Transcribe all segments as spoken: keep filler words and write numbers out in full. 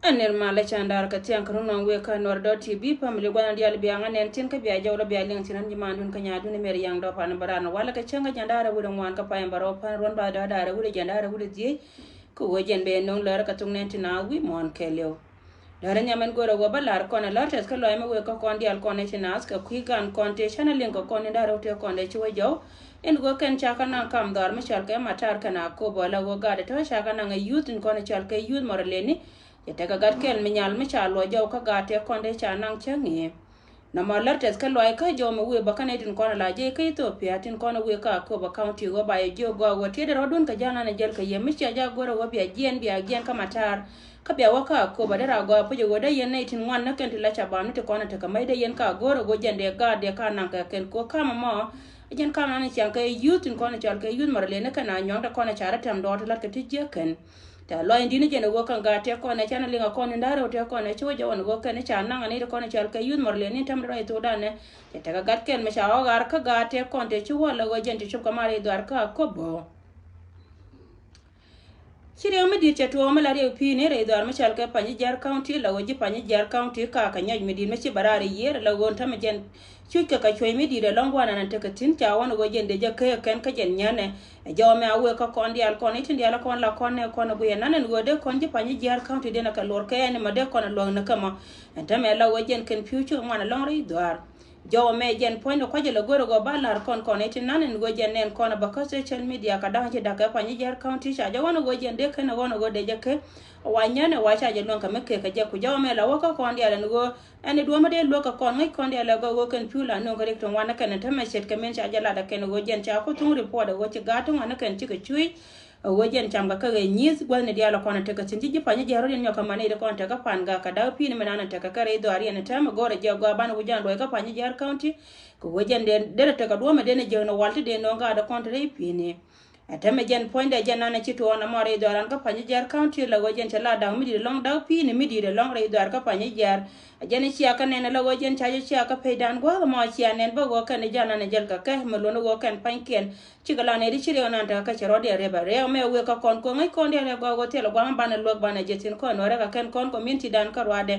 Ɛn nir malɛ can da̱a̱r kɛ thiaŋ kɛ run nɔŋ wëë kä Nuɛr dot T V family gua̱n diaal bia ŋa nɛn tin kä bia jɔw rɔ bia liŋ tin ɣän ji̱ mandun kä nyadun imer yaŋ dɔ̱ pan bä ran walɛ kɛ cäŋ kä jiɛn da̱a̱r ɛ wut ɛ ŋuan kä pay bä rɔ pan ruɔn ba da̱a̱r da̱a̱r ɛ wut ɛ jiɛn da̱a̱r ɛ wut ɛ dhiec. Kä wee jɛn bɛ no̱ŋ lär kɛ thuk nɛn tin a wi̱i̱ muɔ̱ɔ̱n kɛɛliw. Da̱a̱r ɛ nhiam ɛn go̱o̱r ɛ wä bä la̱r kɔn ɛ lär tɛth kä lɔc mi wëë kä kɔn diaal kɔn ɛ ti naath kɛ kui̱ gan kɔn tëë canɛ liŋ kɛ kɔn in da̱a̱r ɛ wut ɛ kɔn ɛ ci wä jɔw. In go̱o̱r kɛn ca kä naŋ kam dhɔaar mi cɔal kɛ matar kɛn a kop ɛ la wä gaat ɛ tɔ̱ ca kä naŋ ɛ youth in kɔn ɛ cɔal kɛ youth mɔrɔ leni. Cɛ tekɛ gat kɛl mi nyal mi ca luɔc jɔw kä gaat tëë kɔn tëë ca naŋ cäŋ i̱. Nɔmɔ lär tɛth kä luaac kä jɔw mi wëë bä kä nɛy tin kɔn la jiɛc kä Ethiopia tin kɔn wëë kä Akobo County ɣöö ba yɛ jiök gɔaa ɣöö tiet rɔ̱dun kɛ ja̱l nanɛ jäl kɛ yɛ mi cia ja̱ go̱rɛ ɣöö bia jiɛn bia jiɛn kä matar. Kä bia wä kä Akobo dee ra gɔaa puc ɣöö dee yɛn nɛy tin ŋuan näk kɛn ti la ca bam ni ti kɔn tekɛ mäc dee yɛn kä go̱rɛ ɣöö jɛn dee gaat dee ka naŋ kɛ kɛn ko̱ kamɛ mɔ. Jɛn kamɛ nanɛ ciaŋ kɛ youth tin kɔn cɔal kɛ youth mɔrɔ leni kɛn a nyuɔ̱ŋ te kɔn ca rɛ tɛm dɔɔr ti la̱t kɛ ti jiäk kɛn. Tɛ lɔc in di̱t ni jɛn ɛ ɣöö kɛn gaat tëë kɔn ɛ canɛ liŋ ɛ kɔn in da̱rɛ wä tëë kɔn ɛ ci wä jɛ ɣɔn ɛ ɣöö kɛn i̱ ca naŋ ɛ ni ti kɔn ɛ cɔal kɛ youth mɔrɔ leni tɛm rɔ i̱ thokdan ɛ. Cɛ tekɛ gat kɛn mɛ ca ɣɔk ɣaar kä gaat tëë kɔn tëë ci wä lɛ ɣöö jɛn ti cop kɛ mar i̱ dhuaar kä Akobo. Ci riɛk mi di̱t cɛ tuɔɔk mi la riɛk pi̱i̱ni rɛy dhuaar mi cɔal kɛ Panyijiar County la ɣöö ji̱ Panyijiar County ka kɛ nyɔc mi di̱t mi ci bɛ raar i̱ yiër la ɣöö tämɛ jɛn cuc kɛ kɛ cuec mi di̱t ɛlɔ̱ŋ gua̱a̱r nan tekɛ thi̱n ca ɣɔn ɣöö jɛn dee jɛ kee kɛn kä jɛn nyänɛ. Ɛ jɔw mɛ a wëë kä kɔn diaal kɔn i̱ tin diaal kɔn la kɔn nɛ kɔn ɛ guiyɛ nan ɛn ɣöö dee kɔn ji̱ Panyijiar County den ɛ kɛ luɔr kɛ ɛn ɛmɔ dee kɔn ɛ luɔ̱k ni kä mɔ. Ɛn tämɛ la ɣöö jɛn kɛn pi̱w ci ŋuan ɛlɔ̱ŋ rɛy dhuaar. Jɔw mɛ jɛn puɔ̱nydɛ kuacɛ lɛ go̱r ɛ gɔaa ba la̱r kɔn kɔn i̱ tin nan ɛn ɣöö jɛn nɛn kɔn ɛ bä kä social media kɛ da̱ŋ ci da̱k kɛ Panyijiar County ca jɛ ɣɔn ɛ ɣöö jɛn dee kɛn ɛ ɣɔn ɛ ɣöö dee jɛ kɛ. Ɛ wa nyän ɛ wa ca jɛ luäŋ kɛ mi kek kɛ jɛ ku jɔw mɛ la wä kä kɔn diaal ɛn ɣöö ɛn i̱ duɔ̱mä dee luäk kɛ kɔn ŋäc kɔn diaal ɛ gɔaa ɣöö kɛn pi̱w la nööŋ kɛ riɛk ti ŋuan ni kɛn ɛn tämɛ ce̱tkɛ min ca jɛ lat ɛ kɛn ɣöö jɛn ca ku thuŋ report ɛ ɣöö ci gaat ti ŋuan ni kɛn cikɛ cuc. Ɛ ɣöö jɛn cam kɛ kä ɣɛɛ nyi̱i̱th gua̱thni diaal ɛ kɔn ɛ tekɛ thi̱n ci ji̱ Panyijiar rɔ̱diɛn nyɔk kɛ man nɛy ti kɔn tekɛ pan gak kɛ da̱k pi̱i̱ni mi nan ɛ tekɛ kɛ rɛy dhɔaariɛn ɛ täämɛ go̱o̱rɛ jɛ gɔaa banɛ wi̱c jan luɔc kä Panyijiar County. Kɛ ɣöö jɛn dee derɛ tekɛ duɔ̱mɛ den ɛ jiäk ni wal ti dee nööŋ gaat ɛ kɔn te rɛy pi̱i̱ni. Ɛ täämɛ jɛn puɔ̱nydɛ jɛn nan ɛ ci tuɔɔk nɔmɔ rɛy dhɔaaran kä Panyijiar County la ɣöö jɛn cɛ la da̱k mi di̱i̱t ɛlɔ̱ŋ da̱k pi̱i̱ni mi di̱i̱t ɛlɔ̱ŋ rɛy dhɔaar kä Panyijiar. Ɛ jɛn ɛ cia kä nɛn ɛ la ɣöö jɛn ca jɛ cia kä pecdan gua̱a̱th ɛmɔ cia nɛn bä ɣöö kɛn ɛ ja̱l nan ɛ jäl kɛ kɛ mi luɔ̱n ɣöö kɛn pa̱nykiɛn. Cikɛ la nɛy ti ci riɛk nan tekɛ kä cɛ rɔ̱diɛn riɛp ɛ riɛk mɛ wëë kä kɔn ko̱ ŋäc kɔn diaal ɛ gɔaa ɣöö thilɛ gua̱a̱th banɛ luäk banɛ jɛ thi̱n kɔn wärɛ kɛ kɛn kɔn community dan kä ruaadɛ.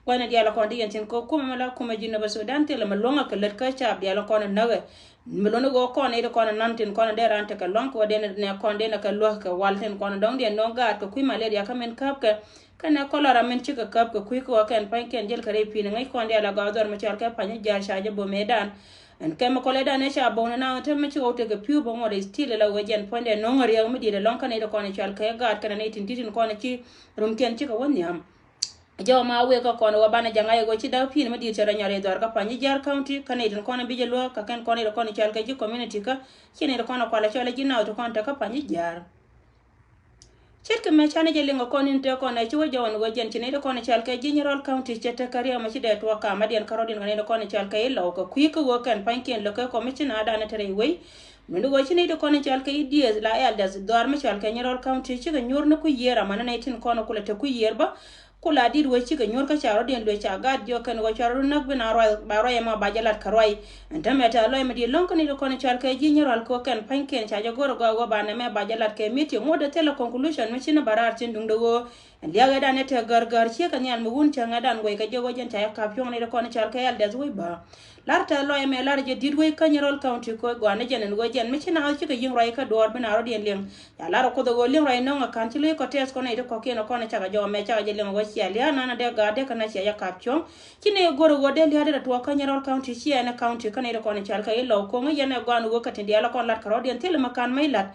Gua̱thni diaal ɛ kɔn ti yɛn thi̱n ko̱ kumɛ mɛ la kumɛ ji̱ nöbä Sudan thilɛ mɛ luäŋä kɛ lät kä caap diaal ɛ kɔn ɛ näk ɛ. Mi luɔ̱n i̱ ɣöö kɔn i̱ ti kɔn ɛ nan tin kɔn ɛ dee raan tekɛ lua̱ŋ kɛ ɣöö dee nɛ kɔn dee nɛ kɛ luäk kɛ wal tin kɔn ɛ dɔ̱ŋdiɛn nööŋ gaat kɛ kui̱ malaria kä min käp kɛ. Kɛnɛ kɔlɔra min cikɛ käp kɛ kui̱ kɛ ɣöö kɛn pa̱nykiɛn jäl kɛ rɛy pi̱i̱n ŋäc kɔn diaal ɛ gɔaa dhɔr mi cɔal kɛ Panyijiar ca jɛ bo̱o̱m ëëdan. Ɛn kɛmikɔl ëëdan ëë ca bo̱o̱m ni naŋ te mi cikɛ wä tekɛ pi̱w bä ŋuɔt ɛ still ɛ la ɣöö jɛn puɔ̱nydɛ no̱ŋ ɛ riɛk mi di̱i̱t ɛlɔ̱ŋ kä nɛy ti kɔn ɛ cɔal kɛ gaat kɛnɛ nɛy tin di̱t tin kɔn ɛ ci rumkiɛn cikɛ wä nhiam. Jɔw ma wëë kä kɔn ɛ wä banɛ jaŋ a yɛ ɣöö ci da̱k pi̱i̱n mi di̱i̱t cɛ rɔ nyɔr ɛ dhɔr kä Panyijiar County kä nɛy tin kɔn ɛ bi jɛ luäk kä kɛn kɔn ɛ ti kɔn ɛ cɔal kɛ ji̱ community kä ci nɛy ti kɔn ɛ kualɛ cɔl ɛ ji̱ naw ti kɔn te kä Panyijiar. Ce̱tkɛ mɛ canɛ jɛ liŋ ɛ kɔn in te kɔn ɛ ci wä jɔw ɛn ɣöö jɛn ci nɛy ti kɔn ɛ cɔal kɛ ji̱ Nyirol County cɛ te kä riɛk mɛ ci dee tuɔɔk kamadiɛn kä rɔ̱diɛn kɛ nɛy ti kɔn ɛ cɔal kɛ i̱ lɔw kɛ kui̱ kä ɣöö kɛn pa̱nykiɛn lo̱k kɛ commissioner dan ɛ te rɛy wei. Min di ɣöö ci nɛy ti kɔn ɛ cɔal kɛ i̱ dieth la elders dhɔaar mi cɔal kɛ Nyirol County cikɛ nyuur ni kui̱ yiëër amäni nɛy tin kɔn ɛ kulɛ te kui̱ yiëër bä. Ku la di̱t wec cikɛ nyuur kä ca rɔ̱diɛn luec ca gaat jiɔk kɛn ɣöö cua rɔ̱du näk bi na ruac ba ruac ɛmɔ ba jɛ lat kɛ ruac. Ɛn täämɛ tɛ̈th lɔc mi di̱i̱t lɔ̱ŋ kä nɛy ti kɔn cɔal kɛ ji̱ Nyirol kɛ ɣöö kɛn pa̱nykiɛn ca jɛ go̱r ɛ gɔaa ɣöö banɛ mɛ ba jɛ lat kɛ meeting ŋuɔ̱t dee thilɛ conclusion mi ci ni ba raar thi̱n duundɛ ɣöö ɛn liak ëëdan ëë te gär gär ciek kɛ nhial mi wun cäŋ ëëdan guɛc kɛ jɛ ɣöö jɛn ca jɛ ka̱p cuɔ̱ŋ nɛy ti kɔn cɔal kɛ elders wec bä. Lar tɛ̈th lɔc ɛmɛ lar jɛ di̱t wec kä Nyirol County kɛ ɣöö gɔaa ni jɛn ɛn ɣöö jɛn mi ci na ɣäth cikɛ yi̱ŋ ruac kä duɔ̱ɔ̱r bi na rɔ̱diɛn liŋ. Ca lar ɛ Kuoth ɛ ɣöö liŋ ruac nɔŋ ɛ ka̱n ci lo̱c kɔ tɛth kɔn nɛy ti kɔ̱kiɛn ɛ kɔn ɛ cakɛ jɔw ɛmɛ cakɛ jɛ liŋ ɛ ɣöö cia lia̱a̱ nanɛ dee gaat dee kä na cia jɛ ka̱p cuɔ̱ŋ. Ci nɛy ɛ go̱r ɛ ɣöö dee lia̱a̱ dee rɛ tuɔɔk kä Nyirol County ci ɛn ɛ county kä nɛy ti kɔn ɛ cɔal kɛ i̱ lɔw ko̱ŋ i̱ yɛn ɛ gɔaa ɛn ɣöö kä tin diaal ɛ kɔn lat kɛ rɔ̱diɛn thilɛ mi ka̱n mec lat.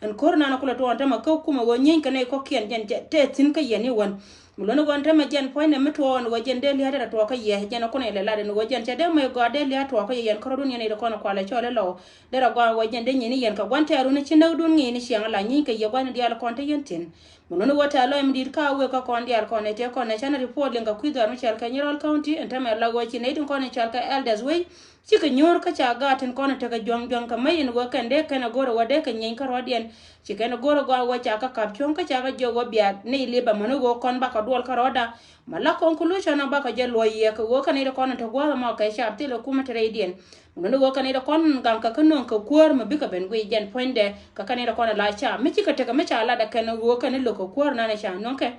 Ɛn ko̱r nanɛ kulɛ tuɔɔk ɛn täämɛ kä kumɛ ɣöö nyieeny kɛ nɛy kɔ̱kiɛn jɛn tɛth thi̱n kä yɛn i̱ wän. Mi luɔ̱n i̱ ɣöö ɛn täämɛ jɛn puɔ̱nydɛ mi tuɔɔk ɛn ɣöö jɛn dee lia̱a̱ dee rɛ tuɔɔk kä yɛ jɛn ɛ kunɛ lɛ lat ɛn ɣöö jɛn cɛ dee mec gɔaa dee lia̱a̱ tuɔɔk kä yɛ yɛn kärɔ̱dun yɛn nɛy ti kɔn ɛ kualɛ cɔl i̱ lɔw. Dee rɔ gɔaa wä jɛn dee nyin i̱ yɛn kɛ gua̱n tɛ̈run i̱ ci näkdun ŋi̱i̱n i̱ ciaŋ la nyiny kɛ yɛ gua̱n i̱ diaal kɔn te yɛn thi̱n. Mi luɔ̱n i̱ ɣöö tɛ̈th lɔc mi di̱i̱t ka wëë kä kɔn diaal kɔn i̱ tëë kɔn i̱ canɛ report liŋ kɛ kui̱ dhɔaar mi cɔal kɛ Nyirol County ɛn täämɛ la ɣöö ci nɛy tin kɔn i̱ cɔal kɛ elders wec. Cikɛ nyuur kä ca gaat tin kɔn i̱ tekɛ jua̱ŋ jua̱ŋ kɛ mäc in ɣöö kɛn dee kɛn ɛ go̱r ɛ wä dee kɛ nyieeny kä rɔ̱diɛn. Ci kɛn ɛ go̱r ɛ gɔaa wä ca kä ka̱p cuɔ̱ŋ kä ca kä jiök wä bia nɛy liep amäni ɣöö kɔn bakɔ duɔl kä rɔ̱da. Ma la conclusion ɔ bakɔ jɛ luɔ̱c yɛ kɛ ɣöö kä nɛy ti kɔn in te gua̱a̱th ɛmɔ kɛ cap thilɛ kumɛ te rɛydiɛn. Mi luɔ̱n i̱ ɣöö kä nɛy ti kɔn in gaŋ kɛ kä nööŋ kɛ kuäär mi bikɛ ben guic jɛn puɔ̱nydɛ kɛ kä nɛy ti kɔn in la cap mi cikɛ tekɛ mi ca lat ɛ kɛn ɣöö kɛn in lo̱k kɛ kuäär nanɛ ca nöŋkɛ.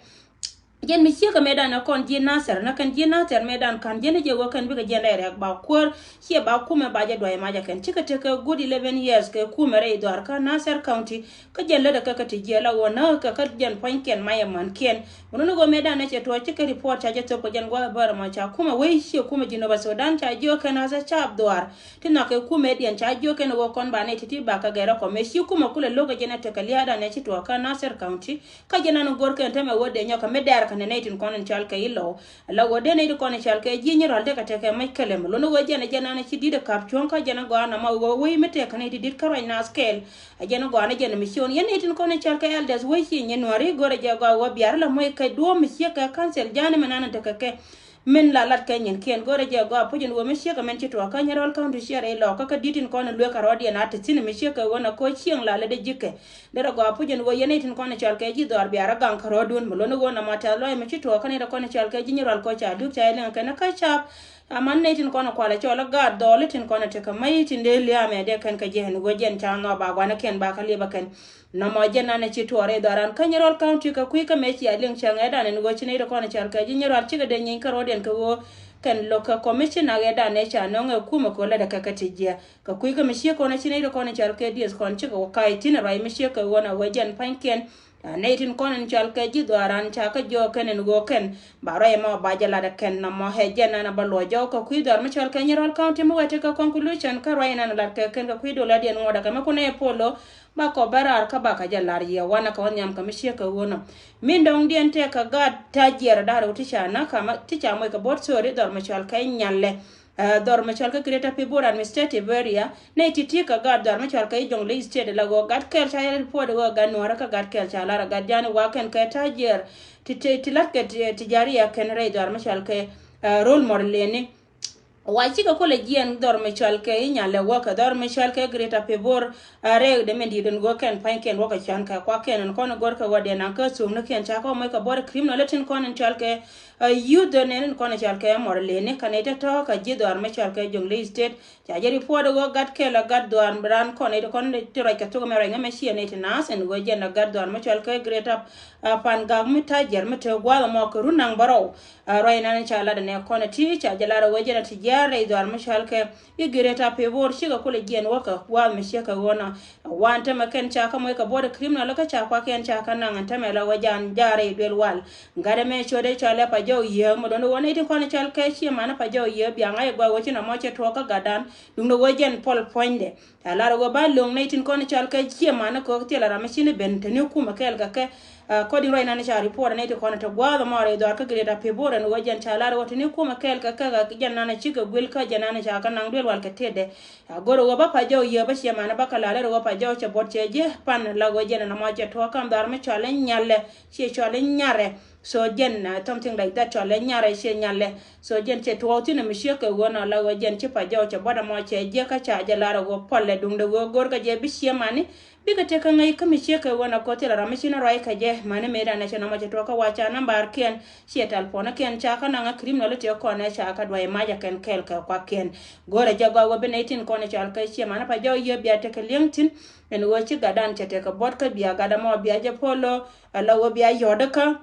Jɛn mi ciek kɛ mëëdan ɛ kɔn ji̱ Nasir, na kɛn ji̱ Nasir mëëdan ka̱n jɛn ɛ jɛ wä kɛn bikɛ jɛn rɛy rɛk ba kuäär, ciɛ ba kumɛ ba jɛ duay mac ɛ kɛn. Cikɛ tekɛ good eleven years kɛ kumɛ rɛy dhɔaar kä Nasir County, kä jɛn lätdɛ kɛ kɛ ti jiɛ la wä näk kɛ kä jɛn pua̱nykiɛn mac ɛ mänkiɛn. Mun ni ɣöö mëëdan ɛ cɛ tuɔɔk cikɛ report ca jɛ thop kɛ jɛn gua̱a̱th bär ɛmɔ ca kumɛ wei ciɛ kumɛ Jinub Sudan ca jiök kɛn as a cap dhɔaar. Ti nhɔk kɛ kumɛ diɛn ca jiök kɛn ɣöö kɔn ba nɛy ti̱ti̱ ba kɛ gɛr ɛ kɔmɛ ci kumɛ kulɛ lo̱k kɛ jɛn ɛ tekɛ lia̱a̱dan ɛ ci tuɔɔk kä Nasir County. Kä jɛn an go̱r kɛn tämɛ wä dee nyɔk kɛ mi dɛɛr kɛ nɛ nɛy tin kɔn in cɔal kɛ i̱ lɔw. Ala wä dee nɛy ti kɔn in cɔal kɛ ji̱ nyi rɔl tekɛ tekɛ mɛc kɛlɛm. Lon wä jɛn ɛ jɛn an ci di̱t ɛ kap cuɔ̱ŋ kä jɛn ɛ gɔaa nɔmɔ wä wei mi tɛk kɛ nɛy ti di̱t kä ruac naath kɛɛl. Ɛ jɛn ɛ gɔaa ni jɛn ɛ mi cion yɛn nɛy tin kɔn in cɔal kɛ elders wä ci nyi nuɔ̱ri go̱r ɛ jɛ gɔaa wä biar la moc kɛ duɔ̱ɔ̱m mi ciek kɛ council ja̱a̱n mɛ nan in tekɛ kɛ. Min la lat kɛ nyin kiɛn go̱rɛ jɛ gɔaa puc in wä mi ciek kɛ min ci tuɔɔk kä Nyirol County ciɛ rɛy lɔɔk kä kä di̱t in kɔn in luek kɛ rɔɔdiɛn a te thi̱n mi ciek kɛ ɣöö na ko̱ cieŋ la lät ji̱ kɛ. Derɛ gɔaa puc in wä yɛn i̱ tin kɔn in cɔal kɛ ji̱ dhɔaar biaar a gaŋ kɛ rɔɔdun mi lon in ɣöö na ma tɛth lɔc mi ci tuɔɔk kä ni rɛ kɔn in cɔal kɛ ji̱ Nyirol ko̱ ca duk ca yɛ liŋ kɛn kä cap. Aman nɛy tin kɔn in kualɛ cɔl in gaat dhɔɔl i̱ tin kɔn in tekɛ mäc tin dee liaamɛ dee kɛn kɛ jɛ in wä jɛn ca nhɔk ba guanäkiɛn ba kä liepä kɛn. Nɔmɔ jɛn nanɛ ci tuɔɔr rɛy dhɔaran kä Nyirol County kɛ kui̱ kä mëë cia liŋ cäŋ ɛ dan ɛn ɣöö ci nɛy ti kɔn ɛ cɔal kɛ ji̱ Nyirol cikɛ dee nyieeny kä rɔɔdiɛn kɛ ɣöö kɛn lo̱k kɛ commissioner ɛ dan ɛ ca nɔŋ ɛ kumɛ kɛ ɣöö lätdɛ kɛ kɛ ti jiɛ. Kɛ kui̱ kä mi ciek kɔn ɛ ci nɛy ti kɔn ɛ cɔal kɛ dieth kɔn cikɛ wä ka̱a̱c thi̱n ɛ ruac mi ciek kɛ ɣöö na wee jɛn pa̱nykiɛn. A nɛy tin kɔn ɛn cɔal kɛ ji̱ dhɔaran ca kä jiɔk kɛn ɛn ɣöö kɛn ba ruac ɛmɔ ba jɛ lat ɛ kɛn nɔmɔ ɛ jɛn nanɛ bä luɔc jɔw kɛ kui̱ dhɔaar mi cɔal kɛ Nyirol County mi wee tekɛ conclusion kä ruac ɛn nanɛ lat kɛ kɛn kɛ kui̱ dol adiɛn ŋuɔ̱t ɛ kɛ mi kun ɛ polo. Ba kɔ bä raar kä ba kä jɛ lar yɛ wanɛ kɛ wä nhiam kɛ mi ciek kɛ ɣöö nɔ. Min dɔ̱ŋdiɛn tëë kɛ gaat ta̱a̱ jiɛɛr da̱r ɣöö ti ca näk kama ti ca moc kɛ bo̱r thööri dhɔr mi cɔal kɛ Nyalɛ. Ɛ, dhɔr mi cɔal kɛ Greater Pibor Administrative Area nɛy ti̱ti̱ kɛ gaat dhɔr mi cɔal kɛ i̱ Jonglei State la ɣöö gat kɛɛl ca yɛ report ɣöö gat nuɔ̱ɔ̱rä kä gat kɛɛl ca lar ɛ gat ja̱a̱n i̱ wa̱a̱ kɛn kɛ ta̱a̱ jiɛɛr ti ti ti la̱t kɛ ti ja̱a̱r i̱ ɛ kɛn rɛy dhɔr mi cɔal kɛ, ɛ, rol mɔr leni. Wa cikɛ kulɛ jiɛn dhɔr mi cɔal kɛ i̱ Nyalɛ wäkɛ dhɔr mi cɔal kɛ Greater Pibor. A rɛɛk dee min di̱i̱t in go̱o̱r kɛn pa̱ny kɛn wäkɛ cuan kɛ kuak kɛn in kɔn in go̱o̱r kɛ wä dee naŋ kä thuŋni kɛn ca kɔ moc kɛ bɔr criminal tin kɔn in cɔal kɛ, a, youth dee nɛn in kɔn in cɔal kɛ mɔr leni kɛ nɛy te tɔ̱ kɛ ji̱ dhɔr mi cɔal kɛ Jonglei State. Ca jɛ report ɣöö gat kɛl a gat dhɔr ran kɔn in kɔn ti ruac kɛ thok mɛ ruac ŋä mɛ ciɛ nɛy ti naath in ɣöö jɛn a gat dhɔr mi cɔal kɛ Greater, a, Pangak mi ta̱a̱ jiɛr mi te gua̱a̱th ɛmɔ kɛ run naŋ bärɔw. A ruac nan ca lat ɛnɛ kɔn ɛ ti ca jɛ lat ɛ wee jɛn ɛ ti jiaar rɛy dhɔaar mi cɔal kɛ i̱ Greater Pibor cikɛ kulɛ jiɛn wäkɛ gua̱a̱th mi ciek kɛ ɣöö nɔ. Wan tämɛ kɛn ca kä moc kɛ border criminal kä ca kuakiɛn ca kä naŋ ɛn tämɛ la wee jan jaarɛ i̱ duel wal. Gat ɛmɛ cot ɛ cɔal ɛ Pajɔw Yiëë mi luɔ̱n ɛ wä nɛy tin kɔn ɛ cɔal kɛ ciɛ man ɛ Pajɔw Yiëë biaŋ a i̱ gɔaa wee ci nɔmɔ cɛ tuɔɔk kä gatdan. Duundɛ wee jɛn puɔl puɔ̱nydɛ. Ca lar ɣöö ba lo̱ŋ nɛy tin kɔn cɔal kɛ ciɛ man kɔk thilɛ ram mi cin ben te ni kumɛ kɛɛl kɛ kɛ. Ɛ, kɔdin ruac nan ca report nɛy tin kɔn te gua̱a̱th ɛmɔ rɛy dhɔaar kä Greater Pibor ɛn ɣöö jɛn ca lar ɣöö te ni kumɛ kɛɛl kɛ kɛ kɛ jɛn nan cikɛ guil kä jɛn nan ca kɛ naŋ duel wal kɛ tëëdɛ. Ca go̱r ɣöö ba Pajɔw Yiëë ba ciɛ man ba kɛ lar ɣöö Pajɔw cɛ buɔt cɛ ji̱ pan la ɣöö jɛn ɛn ɛmɔ cɛ tuɔɔk kam dhɔaar mi cɔal ɛ Nyalɛ ciɛ cɔal ɛ Nyarɛ. So jɛn, uh, something like that cɔal ɛ Nyarɛ ciɛ Nyalɛ. So jɛn cɛ tuɔɔk thi̱n mi ciek kɛ ɣöö nɔ la ɣöö jɛn ci Pajɔw cɛ buɔt ɛmɔ cɛ jiɛ kä ca jɛ lar ɛ ɣöö puɔlɛ duundɛ ɣöö go̱r kɛ jɛ bi ciɛ mani. Bikɛ tek kä ŋäc kä mi ciek kɛ ɣöö nɔ koth thilɛ ram mi ci nɔ ruac kɛ jɛ mani mëë dan ɛ cɛ nɔmɔ cɛ tuɔɔk kä wa ca nambarkiɛn ciɛ talpuɔnikiɛn ca kä naŋ ɛ criminal ti kɔn ɛ ca kä duay mac ɛ kɛn kɛɛl kɛ kuakiɛn. Go̱rɛ jɛ gɔaa ɣöö bi nɛy tin kɔn ɛ cɔal kɛ ciɛ mani Pajɔw Yiëë bia tek kɛ li̱eŋ thi̱n. Ɛn ɣöö ci gatdan cɛ tek kɛ buɔt kä bia gat ɛmɔ bia jɛ polo. Ɛ la ɣöö bia yɔ̱t kä.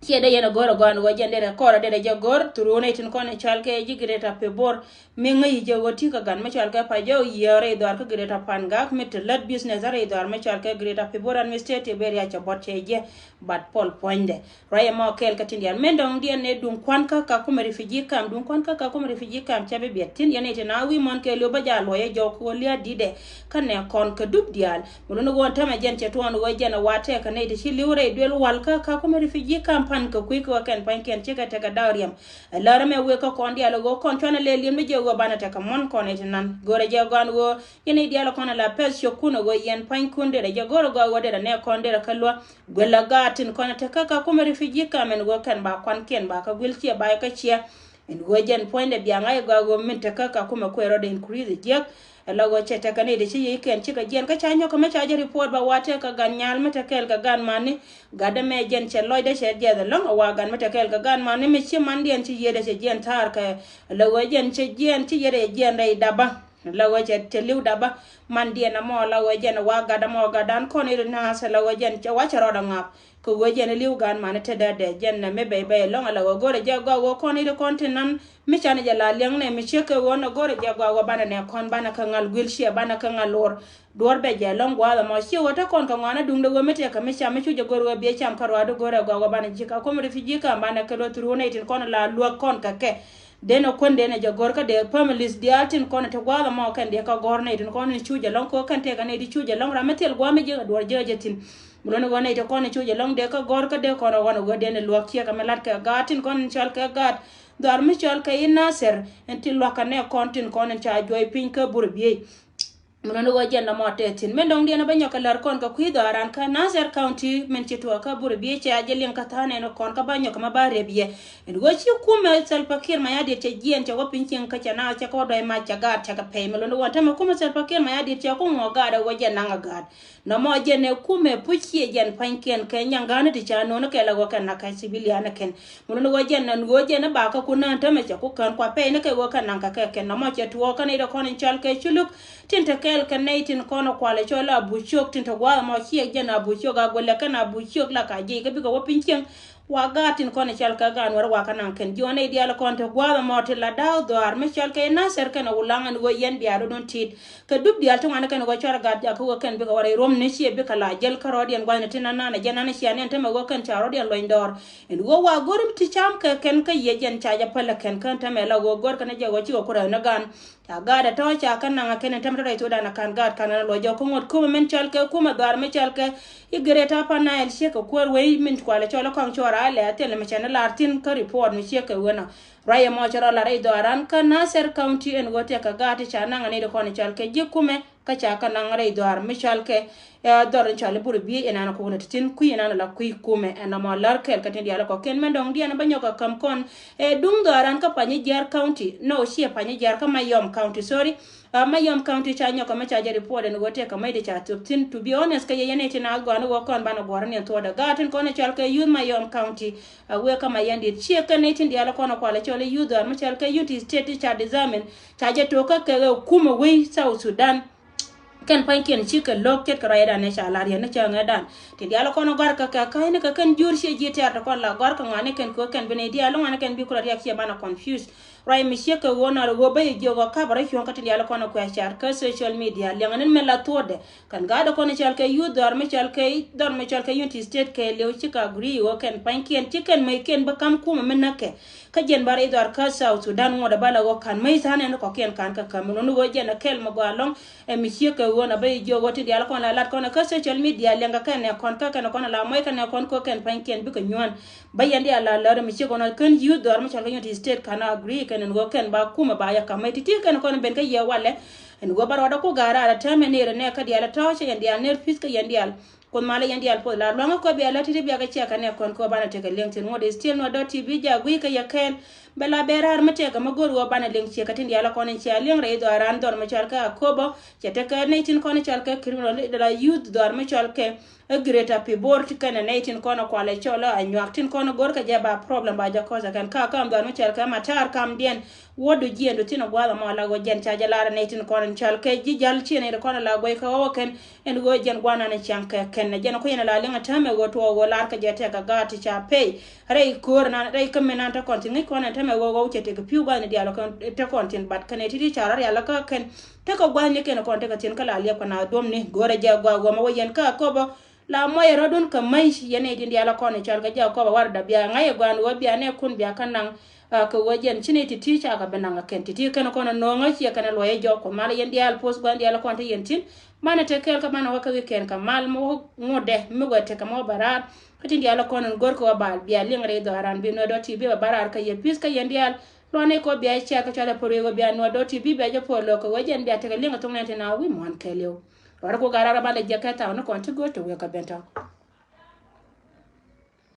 Ciɛ dee yɛn a go̱r a gɔaa ni wä jɛn derɛ kɔr a derɛ jɛ go̱r through nɛy tin kɔn in cɔal kɛ ji̱ Greater Pibor. Mi ŋäc jɛ ɣöö ti kɛ gat mi cɔal kɛ Pajɔw Yiëë rɛy dhɔaar kä Greater Pangak mi te lät business a rɛy dhɔaar mi cɔal kɛ Greater Pibor Administrative Area cɛ buɔt cɛ jɛ. Bat puɔl puɔ̱nydɛ ruac ɛmɔ kɛɛl kɛ tin diaal min dɔ̱ŋdiɛn ni duŋ kuan kä Kakuma refugee camp, duŋ kuan kä Kakuma refugee camp cɛ bi biɛt tin yɛn nɛy tin a wi̱i̱ muɔ̱n kɛɛl ɣöö bä jɛ a luɔc ɛ jɔw kɛ ɣöö lia̱a̱ di̱tdɛ. Kä nɛ kɔn kɛ dup diaal mi luni ɣöö tämɛ jɛn cɛ tuɔɔn ɣöö jɛn ɛ wa tɛk kɛ nɛy ti ci li̱w rɛy duel wal kä Kakuma refugee camp pan kɛ kui̱ kɛ ɣöö kɛn pa̱nykiɛn cikɛ tekɛ daw riɛm. Ɛ lär ɛmɛ wek kä kɔn diaal ɣöö kɔn cuanɛ lɛ li̱em mi jɛ ɣöö banɛ tekɛ muɔ̱n kɔn ɛ ti nan go̱rɛ jɛ gɔan ɣöö yɛn i̱ diaal kɔn ɛ la pɛth ciökkun ɛ ɣöö yɛn pa̱nykun derɛ jɛ go̱rɛ gɔaa ɣöö derɛ nɛ kɔn derɛ kä luä. Guel la gaat tin kɔn ɛ tekɛ Kakuma refugee camp ɛn ɣöö kɛn ba kuankiɛn ba kä guil ciɛ ba kä ciɛ. Ɛn ɣöö jɛn puɔ̱nydɛ biaŋ a i̱ gɔaa ɣöö min tekä Kakuma kuëë rɔɔdɛ increase jiäk. Ɛ la ɣöö cɛ tekɛ nɛy ti ci yiëëkiɛn cikɛ jiɛn kä ca nyɔk kä mi ca jɛ report ba wa tëë kɛ gan nyal mi te kɛɛl kɛ gan mani. Gat ɛmɛ jɛn cɛ lɔcdɛ cɛ jiɛth ɛlɔ̱ŋ ɛ wa gan mi te kɛɛl kɛ gan mani mi ci mandiɛn ci yiëëdɛ cɛ jiɛn thaar kɛ. Ɛ la ɣöö jɛn cɛ jiɛn ci yiëëdɛ cɛ jiɛn rɛy dapä. Ɛ la ɣöö cɛ cɛ li̱w dapä. Mandiɛn ɛmɔ ɛ la ɣöö jɛn ɛ wa gat ɛmɔ gatdan kɔn i̱ ri naath ɛ la ɣöö jɛn cɛ wa cɛ rɔɔdɛ ŋa̱p. Kɛ ɣöö jɛn ɛ li̱w gaan mani te dee dee jɛn nɛ mi bɛy bɛy ɛlɔ̱ŋ ala ɣöö go̱rɛ jɛ gɔaa ɣöö kɔn i̱ ti kɔn tin nan mi canɛ jɛ la liɛŋ nɛ mi ciek kɛ ɣöö nɛ go̱rɛ jɛ gɔaa ɣöö banɛ nɛ kɔn banɛ kɛ ŋal guil ciɛ banɛ kɛ ŋal lor. Duɔ̱ɔ̱r bɛ jɛ ɛlɔ̱ŋ gua̱a̱th ɛmɔ ciek ɣöö te kɔn kɛ ŋɔaanä duŋdɛ ɣöö mi tëëkɛ mi cam mi cu jɛ go̱r ɣöö biɛ cam kä ruaadä go̱rɛ gɔaa ɣöö banɛ ji̱ kä ko̱m refugee kä banɛ kɛ luɔth through nɛ i̱ tin kɔn la luäk kɔn kɛ kɛ. Denɛ kuän denɛ jɛ go̱r kä dee families diaal tin kɔn ti gua̱a̱th ɛmɔ kɛn dee kä gɔ̱r nɛ i̱ tin kɔn in cu jɛ ɛlɔ̱ŋ kɛ ɣöö kɛn tëëkɛ nɛ i̱ ti cu jɛ ɛlɔ̱ŋ ram mi thil gua̱a̱th mi ji̱ ɛ duɔ̱ɔ̱r ji̱ ɛ jɛ thi̱n. Mi luɔ̱n ɣöö nɛy ti kɔn i̱ cu jɛ ɛlɔ̱ŋ dee kä gɔ̱r kä dee kɔn ɛ ɣɔn ɛ ɣöö dee ni luäk ciɛ kɛ mi lat kɛ gaat tin kɔn in cɔal kɛ gaat dhɔaar mi cɔal kɛ i̱ Nasir in ti luäk kɛ nɛ kɔn tin kɔn in ca juɔy piny kä Burɛ Biey. Mi luɔ̱n ɣöö jɛn nɔmɔ tɛth thi̱n min dɔ̱ŋ diɛn ɛ bä nyɔk kɛ lär kɔn kɛ kui̱ dhɔaaran kä Nasir County min ci tuɔɔk kä Burɛ Biey cɛ a jɛ liŋ kä tha̱a̱n ɛn kɔn kä bä nyɔk kɛ mi ba rep yɛ. In ɣöö ci kumɛ Salva Kiir Mayardit cɛ jiɛn cɛ wä piny cieŋ kä cɛ naŋ cɛ kɛ wä dɔ̱c mac cɛ gaat cɛ kɛ pɛy mi luɔ̱n ɣöö tämɛ kumɛ Salva Kiir Mayardit cɛ ku ŋuɔ gaat ɛ ɣöö jɛ naŋ ɛ gaat. Nɔmɔ jɛn ɛ kumɛ puc ciɛ jɛn pa̱nykiɛn kɛ nyaŋ ga̱a̱ni ti ca no̱o̱ni kɛ la ɣöö kɛn nakä civilian kɛn. Mun ni ɣöö jɛn ɛn ɣöö jɛn ɛ bakä kun nään tämɛ cɛ ku kään kua pɛy ni kɛ ɣöö kɛn naŋ kɛ kɛ kɛn nɔmɔ cɛ tuɔɔk kɛn nɛy dɔ̱kɔn in cɔal kɛ Culuk. Tin te kɛɛl kɛ nɛy tin kɔn ɛ kualɛ cɔl a buc ciök tin te gua̱a̱th ɛmɔ ciɛ jɛn a buc ciök a guɛlɛ kɛn a buc ciök la ka jiɛc kä bikɛ wä piny cieŋ. Wa gaat tin kɔn i̱ cal kɛ gaat Nuɛr wa kä naŋ kɛn jiɔn nɛy diaal kɔn te gua̱a̱th ɛmɔ ti la da̱a̱k dhɔaar mi cal kɛ Nasir kɛn ɛ Wulaŋ ɛn ɣöö yɛn bia rɔ̱dun ti̱i̱t. Kɛ dup diaal ti ŋuani kɛn ɣöö cuarɛ gaat jak kä ɣöö kɛn bikɛ wä rɛy ruɔ̱m ni ciɛ bikɛ la jäl kä rɔɔdiɛn gua̱thni ti nan nan ɛ jɛn nan cianiɛn tämɛ ɣöö kɛn ca rɔɔdiɛn luɔ̱ny dɔɔr. Ɛn ɣöö wa go̱r ti cam kɛ kɛn kä yiëë jɛn ca jɛ päl ɛ kɛn kä tämɛ la ɣöö go̱r kɛn ɛ jɛ ɣöö cikɛ ku rɛw ni gan. Ca gaat ɛ tɔ̱ ca kä naŋ ɛ kɛn ɛn tämɛ tɔ̱ rɛy thokdan ɛ ka̱n gaat ka̱n ɛn ɛ luɔc jɔk kä ŋuɔ̱t kumɛ min cɔal kɛ kumɛ dhɔaar mi cɔal kɛ i̱ Greater Upper Nile ciek kɛ kuäär wei min kualɛ cɔl ɛ kɔaŋ cuɔr a lɛ a thilɛ mi cɛ ni lar thi̱n kä report mi ciek kɛ ɣöö nɔ. Ruac ɛmɔ cɛ rɔ lar rɛy dhɔaaran kä Nasir County ɛn ɣöö tɛk kɛ gaat ti ca naŋ ɛ nɛy ti kɔn cɔal kɛ ji̱ kumɛ kä ca kɛ naŋ rɛy dhɔaar mi cɔal kɛ Ɛ dhɔr in cɔal i̱ Burɛ Biey inanɛ kok nɛ ti tin kui̱ inanɛ la kui̱ kumɛ ɛn nɔmɔ lär kɛɛl kä tin diaal kɔkiɛn mɛn dɔ̱ŋ diɛn bä nyɔk ɛ käm kɔn. Ɛ duŋ dhɔaaran kä Panyijiar County, no, ciɛ Panyijiar, kä Mayom County, sorry. Ɛ Mayom County ca nyɔk ɛ mi ca jɛ report ɛn ɣöö tëë kä mäc di ca thop thi̱n. To be honest, kä yɛ yɛn ɛ tin a gɔaa ni ɣöö kɔn banɛ guɔ̱r ni ɛn thuɔ̱ɔ̱dɛ gaat tin kɔn ɛ cɔal kɛ youth Mayom County. A wëë kä Mayom dit ciɛ kɛn ni tin diaal kɔn ɛ kualɛ cɔl i̱ youth dhɔaar mi cɔal kɛ Unity State ti ca disarming. Ca jɛ to̱k kä kɛ ɛ kumɛ wei South Sudan. Kɛn pa̱nykiɛn cikɛ lo̱k ce̱tkɛ ruacdan ɛ ca la̱r yɛn ni cäŋ ɛ dan. Ti diaal kɔn ɛ gɔ̱a̱r kɛ kɛ ka̱cni kɛ kɛn jur ciɛ ji̱ tɛ̈r ti kɔn la gɔ̱a̱r kɛ ŋuani kɛn kɛ kɛn bi ni diaal ŋuani kɛn bi kulɛ riak ciɛ banɛ confuse. Ruac mi ciek kɛ ɣöö nɔr ɣöö bä yɛ jiök ɔ kap rɔ cuɔ̱ŋ kä ti diaal kɔn ɛ kuɛ car kä social media liɛŋ ni mɛ la thuɔ̱ɔ̱dɛ. Kɛn gaat ɛ kɔn ɛ cɔal kɛ youth dhɔr mi cɔal kɛ dhɔr mi cɔal kɛ Unity State kɛ liw cikɛ agree ɣöö kɛn pa̱nykiɛn ci kɛn mɛykiɛn bä ka̱m kumɛ mi näkɛ. Kä jiɛn bä rɛy dhɔr kä South Sudan ŋuɔ̱t ɛ bä la ɣöö ka̱n mɛy tha̱a̱n ɛn kɔkiɛn ka̱n kä käm mi luni ɣöö jiɛn ɛ kɛl mi gɔaa lɔ̱ŋ. Ɛ mi ciek kɛ ɣöö na bä yi jiök ɣöö ti diaal kɔn la lat kɔn kä social media liɛŋ kɛ kɛn ɛ kɔn kä kɛn ɛ kɔn la muɔc kɛn ɛ kɔn kɛ kɛn pa̱nykiɛn bikɛ nyuɔ̱ɔ̱n. Bä yɛn diaal la lär ɛ mi ciek ɣöö na kɛn youth dhɔr mi cɔl kɛ Unity State ka̱n agree kɛn ɛn ɣöö kɛn ba kumɛ ba yɛ ka̱m mɛy ti̱ti̱ kɛn ɛ kɔn ben kä yɛ walɛ. Ɛn ɣöö bä ruɔdɛ ku ga̱a̱r raar ɛ täämɛ ner ɛ nɛ kä diaal ɛ tɔ̱ cɛ yɛn diaal ner pi̱th kä yɛn diaal. Kuoth malä yɛn diaal puɔth la luaŋä kɔ bia lä ti̱ti̱ bia kɛ ciɛ kɛ nɛ kɔn kɔ banɛ tekɛ liŋ thi̱n ŋuɔ̱t is still nuɔt dɔ̱ ti bi jak gui̱ kɛ yɛ kɛɛl. Bɛ la bɛ raar mi tekɛ mi go̱r ɣöö banɛ liŋ ciɛ kɛ tin diaal kɔn in cia liŋ rɛy dhɔaaran dhɔr mi cɔal kɛ Akobo. Cɛ tekɛ nɛy tin kɔn in cɔal kɛ criminal la youth dhɔr mi cɔal kɛ ɛ Greater Pibor ti kɛnɛ nɛy tin kɔn in kualɛ cɔl ɛ Anyuak tin kɔn in go̱r kɛ jɛ ba problem ba jɛ kɔc ɛ kɛn ka kam dhɔr mi cɔal kɛ Matar kamdiɛn. Wuɔ̱tdu jiɛɛndu thi̱n ɛ gua̱a̱th ɛmɔ la ɣöö jɛn ca jɛ lar ɛ nɛy tin kɔn in cɔal kɛ ji̱ ja̱l ciɛ nɛy ti kɔn in la guɛy kɛ ɣɔw ɛ kɛn. Ɛn ɣöö jɛn gua̱a̱th nan in ciaŋ kɛ kɛn ɛ jɛn ɛ kui̱ ɛn la liŋ ɛ täämɛ ɣöö tuɔɔk ɣöö lar kɛ jɛ tɛk ɛ gaat ti ca pɛy. Rɛy köör nan rɛy kä min nan te kɔn thi̱n ŋi̱c kɔn ɛn täämɛ ɣöö ɣɔw cɛ tëk kɛ pi̱w gua̱a̱th ni diaal kɔn te kɔn thi̱n bat kɛn ɛ ti̱ti̱ ca rɔ rial kä kɛn. Tekɛ gua̱a̱th ni kɛn kɔn tekɛ thi̱n kä la liɛp kɛ naath duɔ̱mni go̱o̱rɛ jɛ gua̱a̱th ɣöö mɛ wä yɛn kä Akobo. La muɔyɛ rɔ̱dun kɛ mäc yɛn nɛy tin diaal kɔn in cɔal kɛ jɛ Akobo warda bia ŋa̱c ɛ gua̱a̱th ɣöö bia nɛ kun bia kä naŋ. Ɛ kɛ ɣöö jɛn ci nɛy ti̱ti̱ ca kɛ bi naŋ ɛ kɛn ti̱ti̱ kɛn kɔn ɛ no̱o̱ŋä ciɛ kɛn ɛ luɔc ɛ jɔk Kuoth malä yɛn diaal poth gua̱n diaal kɔn te yɛn thi̱n. Banɛ te kɛɛl kä banɛ wä kä wi̱i̱ kɛn kɛ mal mi wä ŋuɔ̱tdɛ mi wɛ tekɛ mi wä bɛ raar. Kä tin diaal kɔn in go̱r kɛ wä bal bia liŋ rɛy dhɔaaran bi nuɔ̱t dɔ̱ ti bi bɛ bä raar kä yɛ pi̱th kä yɛn diaal. Luɔ̱n ni kɛ wä bia ciaar kä cuarɛ po̱r wee wä bia nuɔ̱t dɔ̱ ti bi bia jɛ po̱r lo̱k kɛ wä jɛn bia tekɛ liŋ kɛ thoŋ nɛn tin a wi̱i̱ muɔ̱ɔ̱n kɛɛliw. Luɔ̱n ni kɛ wä gat raar ɛ banɛ jiɛk kɛ thaw ni kɔn ti go̱r te wee kɛ ben tɔ̱.